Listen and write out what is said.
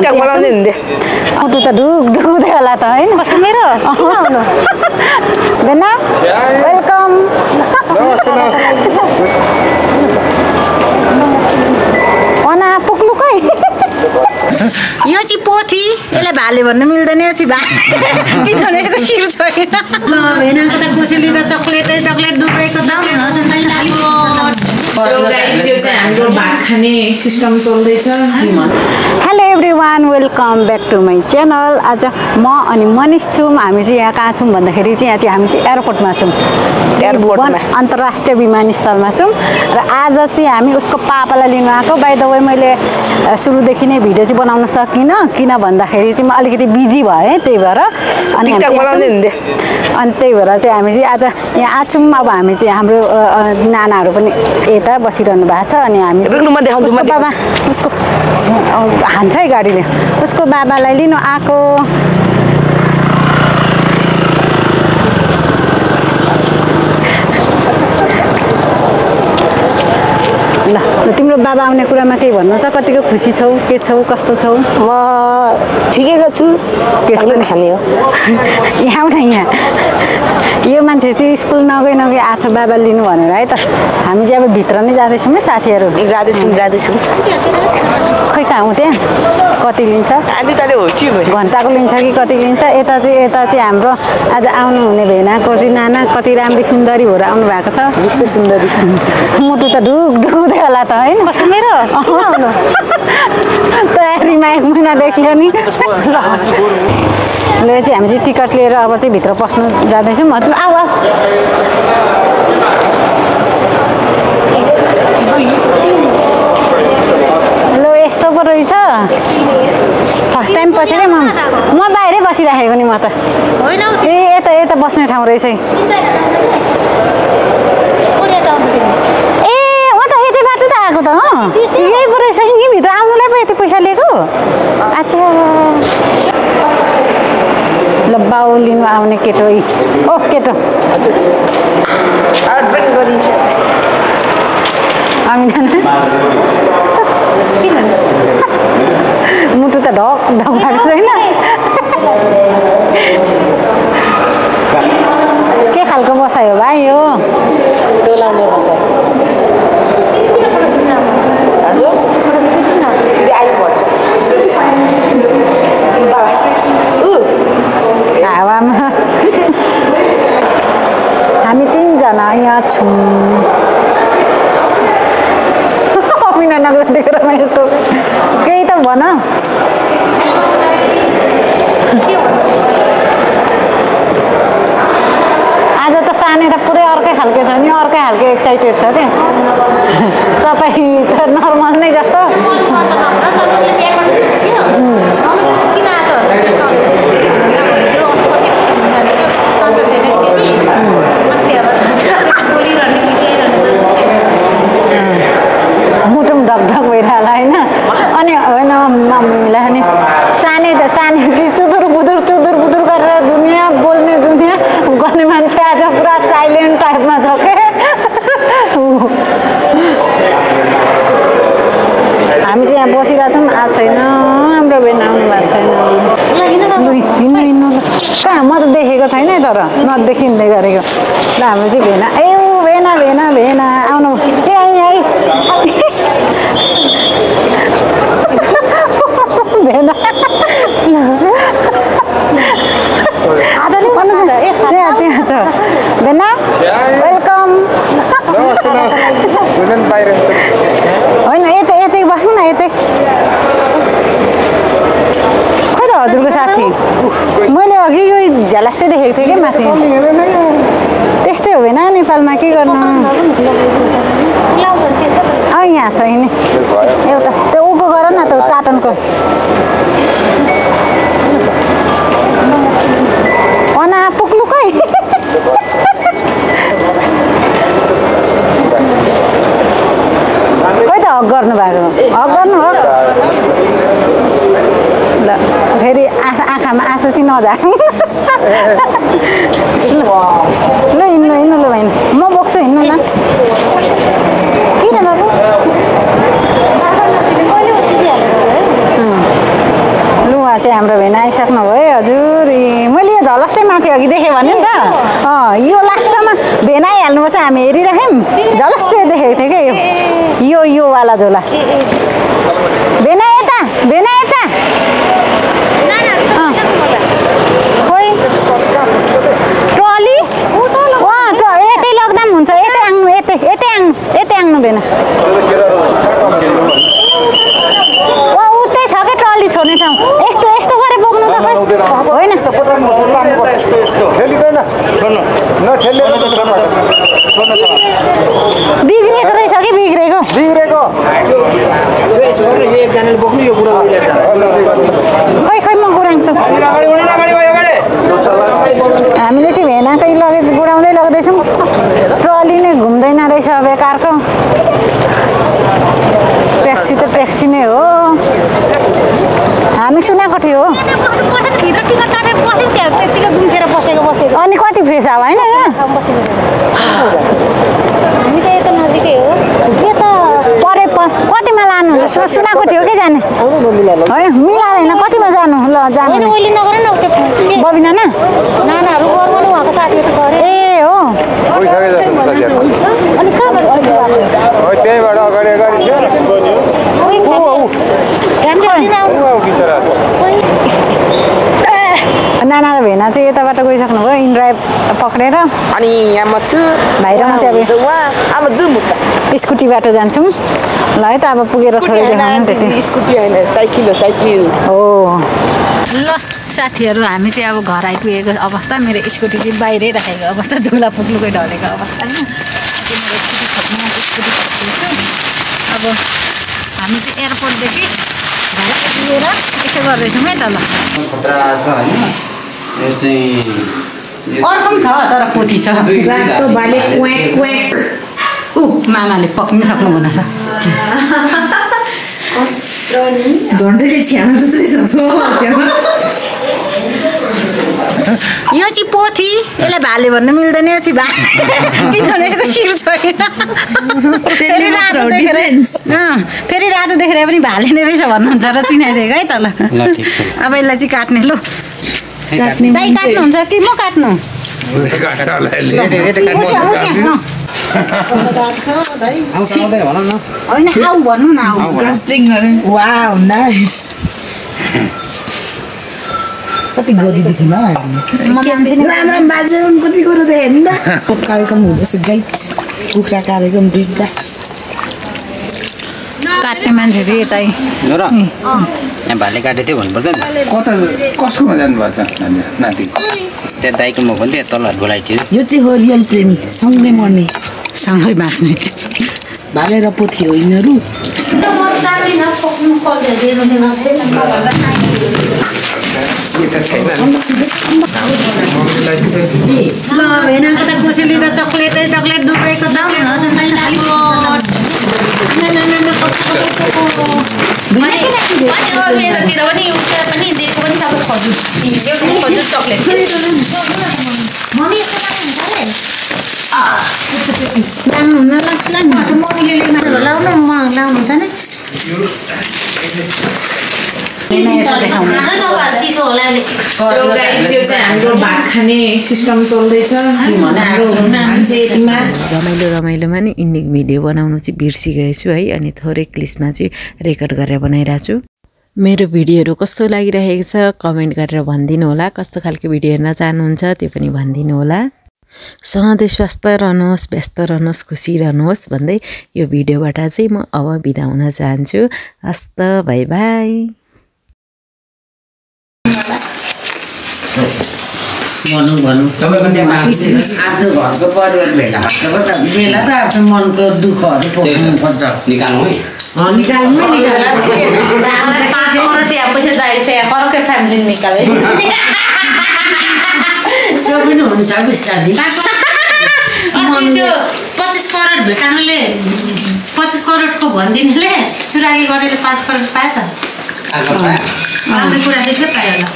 बनाउँदै हुन्थ्यो अटो त ढुक्दै होला त होइन मेरो बेना वेलकम अना पुग्नु खै यो चाहिँ पोथी यसलाई भाले भन्न मिल्दैन यो चाहिँ किनभने यसको शिर छैन भेनाको त कसैले त चक्लेट दुधको चक्लेट हाम्रो भात खाने सिस्टम चल्दैछ hello everyone welcome back to my channel आज म अनि मनिष छौँ हामी चाहिँ यहाँ कहाँ छौँ भन्दाखेरि चाहिँ यहाँ चाहिँ हामी चाहिँ एयरपोर्टमा छौँ अन्तर्राष्ट्रिय विमानस्थलमा छौँ र आज चाहिँ हामी उसको पापालाई लिनु आएको बाइ द वे मैले सुरुदेखि नै भिडियो चाहिँ बनाउन सकिनँ किन भन्दाखेरि चाहिँ म अलिकति बिजी भएँ त्यही भएर अनि त्यही भएर चाहिँ हामी चाहिँ आज यहाँ आछौँ अब हामी चाहिँ हाम्रो नानाहरू पनि यता बसिरहनु भएको छ अनि हामी उसको बाबा उसको हान्छ है गाडीले उसको बाबालाई लिनु आएको ल तिम्रो बाबा आउने कुरामा केही भन्नु छ कतिको खुसी छौ के छौ कस्तो छौ म ठिकैको छु के खाने हो यहाँ उठ यहाँ यो मान्छे चाहिँ स्कुल नगई आछ बाबा लिनु भनेर है त हामी चाहिँ अब भित्र नै जाँदैछौँ है साथीहरू जाँदैछौँ खै कहाँ हो त्यहाँ कति लिन्छ घन्टाको लिन्छ कि कति लिन्छ यता चाहिँ हाम्रो आज आउनुहुने भेनाको चाहिँ नाना कति राम्री सुन्दरी भएर आउनु भएको छ विश्व सुन्दरी मुटु त ढुक्दै होला त होइन मेरो तयारीमा 1 महिना देखियो नि ल चाहिँ हामी चाहिँ टिकट लिएर अब चाहिँ भित्र पस्नु जाँदैछौँ मतलब आऊ ल यस्तो पो रहेछ फर्स्ट टाइम पसेँ म बाहिरै बसिराखेको नि म त ए यता बस्ने ठाउँ रहेछ है आएको त यही पो रहेछ यहीँ भित्र आउनुलाई पो यति पैसा लिएको अच्छा ल बाउ लिनु आउने केटो ओ केटो मुटु त ढक भएको छैन के खालको बसायो भाइ यो डोलाउने बसायो हावामा हामी 3 जना यहाँ छौँ अमिना नगर देखेर म यस्तो केही त भन आज त सानै त पुरै अर्कै खालको छ नि अर्कै खालको एक्साइटेड छ क्या तपाईँ त नर्मल नै जस्तो मुटुम ढकढक भइरहला होइन अनि होइन मम्मीलाई नि सानै चाहिँ चुदुर बुदुर गरेर दुनियाँ बोल्ने दुनियाँ गर्ने मान्छे आज पुरा साइलेन्ट टाइपमा छ के हामी चाहिँ यहाँ बसिरहेछौँ आज छैन हाम्रो भेना आउनु भएको छैन हिँड्नु कहाँ म त देखेको छैन तर नदेखिँदै गरेको ल हाम्रो चाहिँ भेना भेना आउनु ए आई भेना त्यहाँ छ भेना वेलकम होइन यतै बस्नु न यतै खोइ त हजुरको साथी मैले अघि यो झ्यालासै देखेको थिएँ क्या माथि त्यस्तै हो भेना नेपालमा के गर्नु यहाँ छ नि एउटा त्यो उको गर न त्यो टाटनको अना पुग्नु खै खै त हक गर्नु भएको हक गर्नु हक ल फेरि आँखामा आँसु चाहिँ नजानु ल हिँड्नु ल भाइ म बोक्छु हिँड्नु न किन बाबु चाहिँ हाम्रो भेना आइसक्नु भयो हजुर मैले यो झलक्सै माथि अघि देखेँ भने नि त यो लास्टमा भेना आइहाल्नु चाहिँ हामी हेरिराख्यौँ झलक्सै देखेको थिएँ क्या यो वाला झोला भेना यता खोइ ट्रली यतै लग्दा पनि हुन्छ यतै आउनु भेना उतै छ क्या ट्रली छोड्ने ठाउँ यस्तो गरेर बोक्नु त होइन बिग्रेको रहेछ कि बिग्रेको खै म गुराउँछु हामीले चाहिँ भेनाकै लगेज गुडाउँदै लग्दैछौँ ट्रली नै घुम्दैन रहेछ बेकारको ट्याक्सी त ट्याक्सी नै हो हामी सुनाएको थियो अनि कति फ्रेस हावा होइन कतिमा लानुहुन्छ सुनाएको थियो कि जाने होइन मिलाएर कतिमा जानु ल जानु बबिना न ए हो नाना र भेना चाहिँ यताबाट गइसक्नु भयो इनड्राइभ पक्रेर अनि यहाँ म छु भाइ र म चाहिँ अब जाउँ स्कुटीबाट जान्छौँ ल है त अब पुगेर थोरै देखाउनु त्यति स्कुटी होइन साइकल हो ल साथीहरू हामी चाहिँ अब घर आइपुगेको अवस्था मेरो स्कुटी चाहिँ बाहिरै राखेको अवस्था झोला पुग्नुकै ढलेको अवस्था होइन अब हामी चाहिँ एयरपोर्टदेखि घर आइपुगेर यसो गर्दैछौँ है त ल अर्को पनि छ तर पोथी छ मामाले पक्नै सक्नु हुन छ यो चाहिँ पोथी यसलाई भाले भन्नु मिल्दैन यो चाहिँ किनभने यसको शिर छैन फेरि रातो देखेर पनि भाले नै रहेछ भन्नुहुन्छ र चिनाइदिएको है त ल अब यसलाई चाहिँ काट्ने लु दाइ काट्नुहुन्छ कि म काट्नु होइन आऊ भन्नु न कति गोदी देख्नु राम्रो बाजे कति कुरो देखेँ नि त कार्यक्रम हुँदैछ गाइस कुखुरा कार्यक्रम देख्दा काट्ने मान्छे चाहिँ यतै यहाँ भाले काटेको थियो भन्नुपर्छ नि कता कसकोमा जानुभएको छ नाति त्यहाँ दाइकोमा पनि त्यहाँ तलहरू बोलाइथ्यो यो चाहिँ हो रियल प्रेमी सँगै मर्ने सँगै बाँच्ने भाले र पोथी हो यिनीहरू ल भेनाको त कसैले त चक्लेट दुबईको भात खाने सिस्टम चल्दैछ रमाइलोमा नि युनिक भिडियो बनाउनु चाहिँ बिर्सिगएछु है अनि थोरै क्लिपमा चाहिँ रेकर्ड गरेर बनाइरहेको छु मेरो भिडियोहरू कस्तो लागिरहेको छ कमेन्ट गरेर भनिदिनु होला कस्तो खालको भिडियो हेर्न चाहनुहुन्छ त्यो पनि भनिदिनु होला सधैँ स्वस्थ रहनुहोस् व्यस्त रहनुहोस् खुसी रहनुहोस् भन्दै यो भिडियोबाट चाहिँ म अब बिदा हुन चाहन्छु हस्त बाइ बाइ भन्नु तपाईको त्यहाँ आफ्नो घरको परिवार भेला त आफ्नो मनको दुःखहरू पोख्नु पर्छ निकाल्नु है निकाल्नु पैसा चाहिएको अर्कै फ्यामिली निकाले त्यो पनि हुन्छ बिस्तारै त्यो 25 करोड भेटाउनुले 25 करोडको भनिदिनेले चुराकी गरेर 5 करोड पायो त कुरा चाहिँ के पायो होला